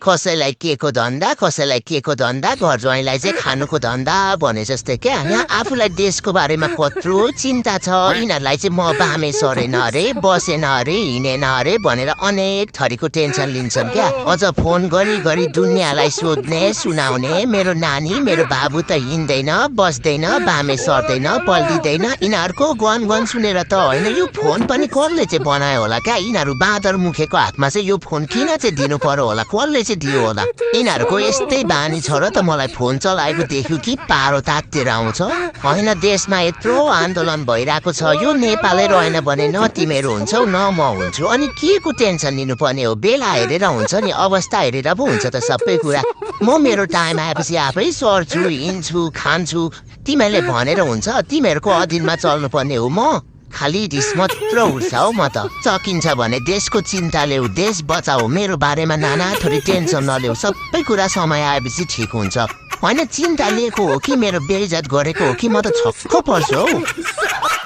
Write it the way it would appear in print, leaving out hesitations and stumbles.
कसैलाई के को धन्दा कसैलाई के को धन्दा घर ज्वाइँलाई चाहिँ खानुको धन्दा भने जस्तै क्या यहाँ आफूलाई देशको बारेमा कत्रो चिन्ता छ यिनीहरूलाई चाहिँ म बामे सरेन अरे बसेन अरे हिँडेन अरे भनेर अनेक थरीको टेन्सन लिन्छन् क्या अझ फोन गरी गरी दुनियाँलाई सोध्ने सुनाउने मेरो नानी मेरो बाबु त हिँड्दैन बस्दैन बामे सर्दैन पल्टिँदैन यिनीहरूको गन गन सुनेर त होइन यो फोन पनि कसले चाहिँ बनायो होला क्या यिनीहरू बाँदर मुखेको हातमा चाहिँ यो फोन किन चाहिँ दिनु पर्यो होला कसले चाहिँ दियो होला यिनीहरूको यस्तै बानी छ र त मलाई फोन चलाएको देख्यो कि पारो तातेर आउँछ होइन देशमा यत्रो आन्दोलन भइरहेको छ यो नेपालै रहेन भने न तिमीहरू हुन्छौ न म हुन्छु अनि के को टेन्सन लिनुपर्ने हो बेला हेरेर हुन्छ नि अवस्था हेरेर पो हुन्छ त सबै कुरा म मेरो टाइम आएपछि आफै सर्छु हिँड्छु खान्छु तिमीहरूले भनेर हुन्छ तिमीहरूको अधीनमा चल्नुपर्ने हो म खाली रिस मात्र उठ्छ हौ म त सकिन्छ भने देशको चिन्ता ल्याऊ देश बचाऊ मेरो बारेमा नाना थोरै टेन्सन नल्याऊ सबै कुरा समय आएपछि ठिक हुन्छ होइन चिन्ता लिएको हो कि मेरो बेइज्जत गरेको हो कि म त छक्क पर्छु हौ